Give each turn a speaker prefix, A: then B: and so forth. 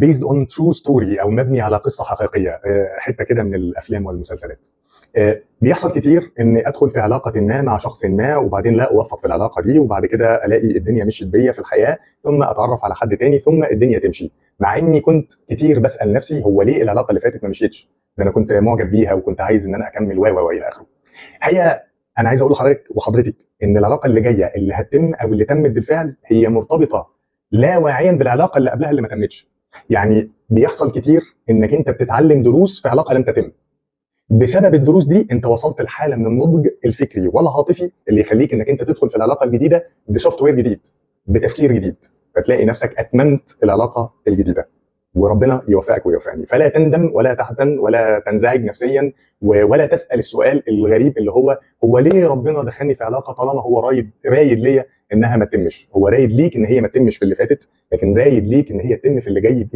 A: based on true story او مبني على قصة حقيقيه، حتة كده من الافلام والمسلسلات. بيحصل كتير ان ادخل في علاقة ما مع شخص ما وبعدين لا اوفق في العلاقة دي، وبعد كده الاقي الدنيا مشيت بيا في الحياه، ثم اتعرف على حد تاني، ثم الدنيا تمشي. مع اني كنت كتير بسال نفسي هو ليه العلاقة اللي فاتت ما مشيتش؟ ده انا كنت معجب بيها وكنت عايز ان انا اكمل و و الى اخره. الحقيقة انا عايز اقول لحضرتك وحضرتك ان العلاقة اللي جاية اللي هتتم او اللي تمت بالفعل هي مرتبطة لا واعيا بالعلاقة اللي قبلها اللي ما تمتش. يعني بيحصل كتير انك انت بتتعلم دروس في علاقة لم تتم. بسبب الدروس دي انت وصلت لحاله من النضج الفكري والعاطفي اللي يخليك انك انت تدخل في العلاقة الجديدة ب software جديد، بتفكير جديد، فتلاقي نفسك اتممت العلاقة الجديدة. وربنا يوفقك ويوفقني. فلا تندم ولا تحزن ولا تنزعج نفسيا ولا تسال السؤال الغريب اللي هو ليه ربنا دخلني في علاقة طالما هو رايد ليا انها ما تتمش. هو رايد ليك ان هي ما تتمش في اللي فاتت، لكن رايد ليك ان هي تتم في اللي جاي باذن